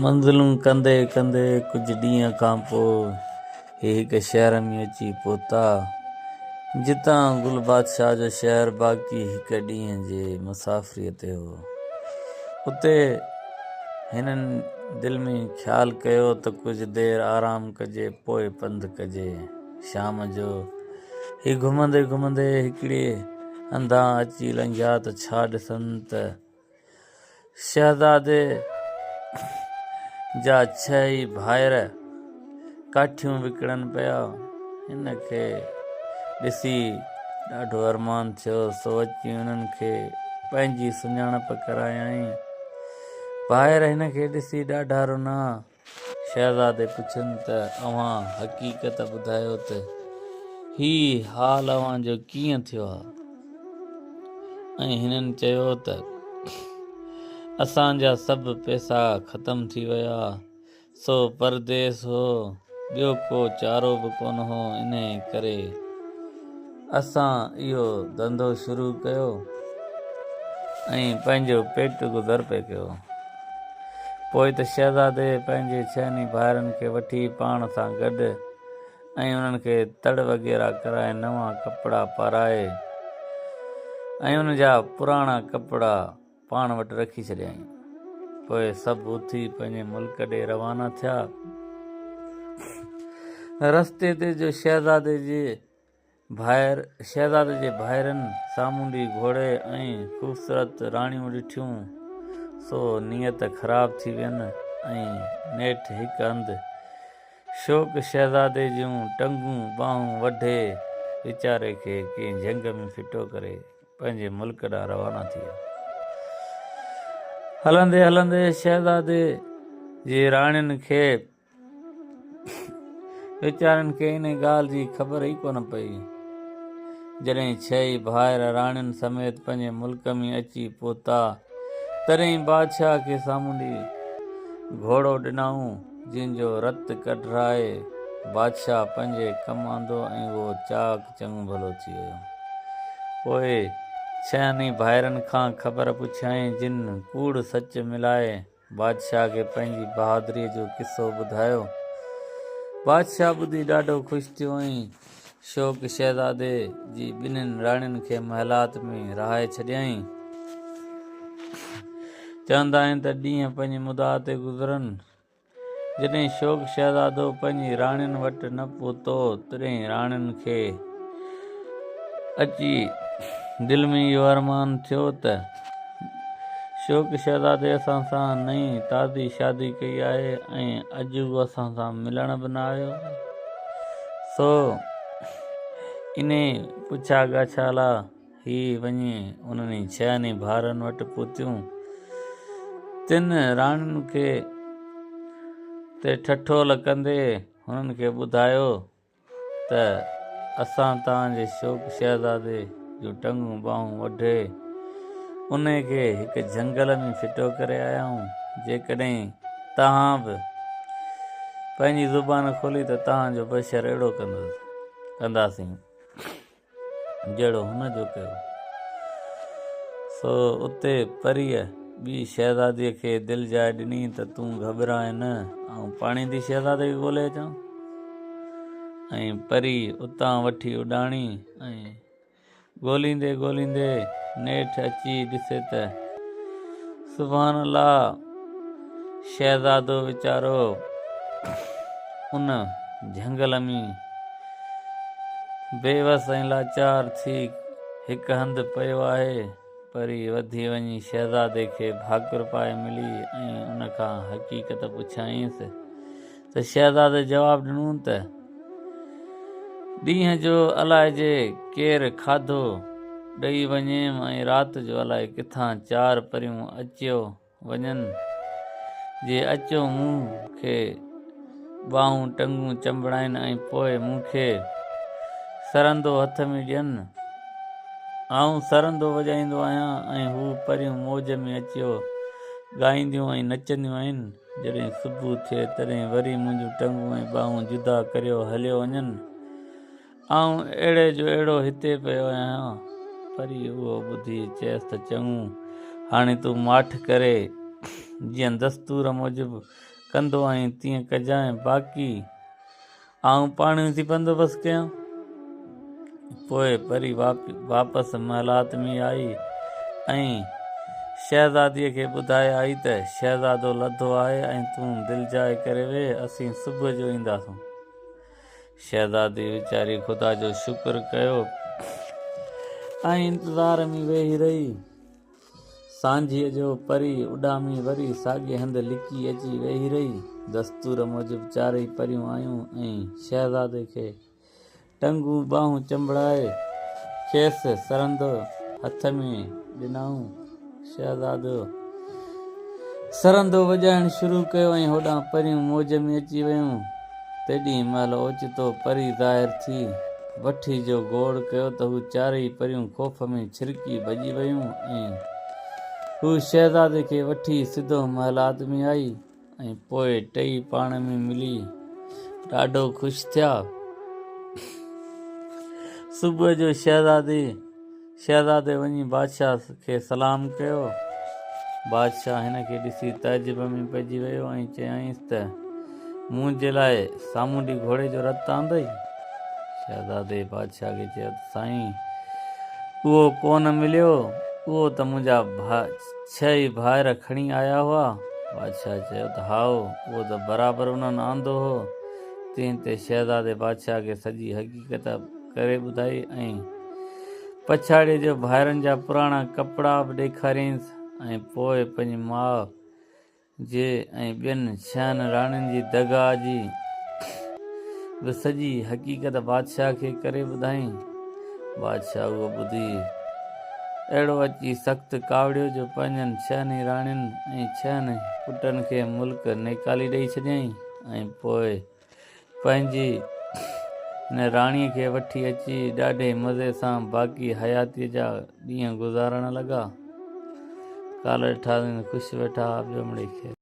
منزلون ڪندي ڪندي ڪجهه ڏينهن کان پوء هي هڪ شهر ۾ اچي پهتا، جتان گل بادشاهه جو شهر باقي هڪ ڏينهن جي مسافريء تي هو. اتي هنن دل ۾ خيال ڪيو ته ڪجهه دير آرام ڪجي پوء پنڌ ڪجي. شام جو هي گهمندي گهمندي هڪڙي هنڌان اچي لنگهيا ته ڇا ڏسن ته شهزادي جا ڇهه ئي ڀائر ڪاٺيون وڪڻن پيا. هن کي ڏسي ڏاڍو ارمان ٿيو، سو اچي انهن کي پنهنجي سڃاڻپ ڪرايائين. ڀائر هن کي ڏسي ڏاڍا رنا. شهزادي پڇين ته اوهان حقيقت ٻڌايو ته هي حال اوهان جو ڪيئن ٿيو آهي؟ ۽ هنن چيو ته اسان جا سڀ پئسا ختم ٿي ويا، سو پرديس هو، ٻيو ڪو چارو به ڪونه هو، انهيء ڪري اسان اهو ڌنڌو شروع ڪيو ۽ پنهنجو پيٽ گذر پئي ڪيو. پوء ته شهزادي پنهنجي ڇهن ئي ڀائرن کي وٺي پاڻ سان گڏ ۽ انهن کي تڙ وغيره ڪرائي نوان ڪپڙا پارائي ۽ ان جا پراڻا ڪپڙا پاڻ وٽ رکي ڇڏيائين. پوء سڀ اٿي پنهنجي ملڪ ڏي روانا ٿيا. رستي تي جو شهزادي جي ڀائر شهزادي جي ڀائرن سامونڊي گهوڙي ۽ خوبصورت راڻيون ڏٺيون، سو نيت خراب ٿي وين ۽ نيٺ هڪ هنڌ شوق شهزادي جون ٽنگون ٻانهون وڍي ويچاري کي ڪنهن جهنگ ۾ ڦٽو ڪري پنهنجي ملڪ ڏانهن روانا ٿي ويا. هلندي هلندي شهزادي جي راڻين کي ويچارن کي انهي ڳالهه جي خبر ئي ڪونه پئي. جڏهن ڇهه ئي ڀائر راڻين سميت پنهنجي ملڪ ۾ اچي پهتا، تڏهن بادشاهه کي سامونڊي گهوڙو ڏنائون، جنهن جو رت ڪڍرائي بادشاهه پنهنجي ڪم آندو ۽ اهو چاڪ چڱو ڀلو ٿي ويو. پوء ڇهن ئي ڀائرن کان خبر پڇيائين، جن ڪوڙ سچ ملائي بادشاهه کي پنهنجي بهادريء جو قصو ٻڌايو. بادشاهه ٻڌي ڏاڍو خوش ٿيو ۽ شوق شهزادي جي ٻنهين راڻين کي محلات ۾ رهائي ڇڏيائين. چوندا آهن ته ڏينهن پنهنجي مدعا تي گذرن. جڏهن شوق شهزادو پنهنجي راڻين وٽ نه پهتو، تڏهن راڻين کي اچي دل ۾ اهو ارمان ٿيو ته شوق شهزادي اسان سان نئين تازي شادي ڪئي آهي ۽ اڄ هو اسان سان ملڻ به نه آيو آهي، سو انهي پڇا ڳاڇا لاء هي وڃي انهن ئي ڇهن ئي ڀائرن وٽ پهتيون. تن راڻين کي تي ٺٺول ڪندي هنن کي ٻڌايو ته اسان توهان جي شوق شهزادي جون ٽنگون ٻانهون وڍي انهي کي هڪ جهنگل ۾ ڦٽو ڪري آيا آهيون، جيڪڏهن توهان به پنهنجي زبان کولي ته توهان جو بشر اهڙو ڪنداسين. جهڙو هن جو ڪيو. سو اتي پريء ٻي شهزاديء کي دل جاء ڏني ته تون گهٻرانء نه، آئون پاڻهي ٿي شهزادي کي ڳولي اچان. ۽ پري اتان وٺي اڏاڻي ۽ ڳوليندي ڳوليندي نيٺ اچي ڏسي ته سبحان الله! شهزادو ويچارو ان جهنگل ۾ بيوس ۽ لاچار ٿي هڪ هنڌ پيو آهي. پري وڌي وڃي شهزادي کي ڀاڪر پائي ملي ۽ ان کان حقيقت پڇيائينس ته شهزادي جواب ڏنو ته، ڏينهن جو الائجي ڪير کاڌو ڏئي وڃيم ۽ رات جو الائي ڪٿان چار پريون اچيو وڃن، جي اچو مون کي ٻانهون ٽنگون چنبڙائين ۽ پوء مون کي سرندو هٿ ۾ ڏين. آئون سرندو وڄائيندو آهيان ۽ هو پريون موج ۾ اچيو ڳائينديون ۽ نچنديون آهن. جڏهن صبح ٿئي تڏهن وري منهنجون ٽنگون ۽ ٻانهون جدا ڪريو هليو وڃن. آئون اهڙي جو اهڙو هتي پيو آهيان. پريء اهو ٻڌي چيس ته چڱو، هاڻي تون ماٺ ڪري جيئن دستور موجب ڪندو آهين تيئن ڪجانء، باقي آئون پاڻهي ٿي بندوبست ڪيان. پوء پري واپس محلات ۾ آئي ۽ شهزاديء کي ٻڌائي آئي ته شهزادو لڌو آهي ۽ تون دلجاء ڪري ويهه، اسين صبح جو اينداسون. شهزادي ويچاري خدا جو شڪر ڪيو ۽ انتظار ۾ ويهي رهي. سانجهيء جو پري اڏامي وري ساڳئي هنڌ لڪي اچي ويهي رهي. دستور موجب چارئي پريون آيون ۽ شهزادي کي ٽنگون ٻانهون چنبڙائي کيس سرندو هٿ ۾ ڏنائون. شهزادو سرندو وڄائڻ شروع ڪيو ۽ هوڏانهن پريون موج ۾ اچي ويون. تيڏيء مهل اوچتو پري ظاهر ٿي وٺي جو گوڙ ڪيو ته هو چارئي پريون خوف ۾ ڇرڪي ڀڄي ويون ۽ هو شهزادي کي وٺي سڌو محلات ۾ آئي ۽ پوء ٽئي پاڻ ۾ ملي ڏاڍو خوش ٿيا. صبح جو شهزادي شهزادي وڃي بادشاهه کي سلام ڪيو. بادشاهه هن کي ڏسي تعجب ۾ پئجي ويو ۽ چيائينس ته، مون جي لاء سامونڊي گهوڙي جو رت آندئي؟ شهزادي بادشاهه کي چيو ته، سائين، اهو ڪونه مليو، اهو ته منهنجا ڇهه ئي ڀائر کڻي آيا هئا. بادشاهه چيو ته، هائو، اهو ته برابر انهن آندو هو. تنهن تي شهزادي بادشاهه کي سڄي حقيقت ڪري ٻڌائي ۽ پڇاڙيء جو ڀائرن جا پراڻا ڪپڙا به ڏيکاريائينس ۽ پوء پنهنجي ماء جي ۽ ٻين ڇهن راڻين جي دغا جي به سڄي حقيقت بادشاهه کي ڪري ٻڌائين. بادشاهه اهو ٻڌي اهڙو اچي سخت ڪاوڙيو جو پنهنجن ڇهن ئي راڻين ۽ ڇهن پٽن کي ملڪ نيڪالي ڏئي ڇڏيائين ۽ پوء پنهنجي هن راڻيء کي وٺي اچي ڏاڍي مزي سان باقي حياتيء جا ڏينهن گذارڻ لڳا. ڪالهه ڏٺاسين ته خوش ويٺا ها، ٻيو مڙئي خير.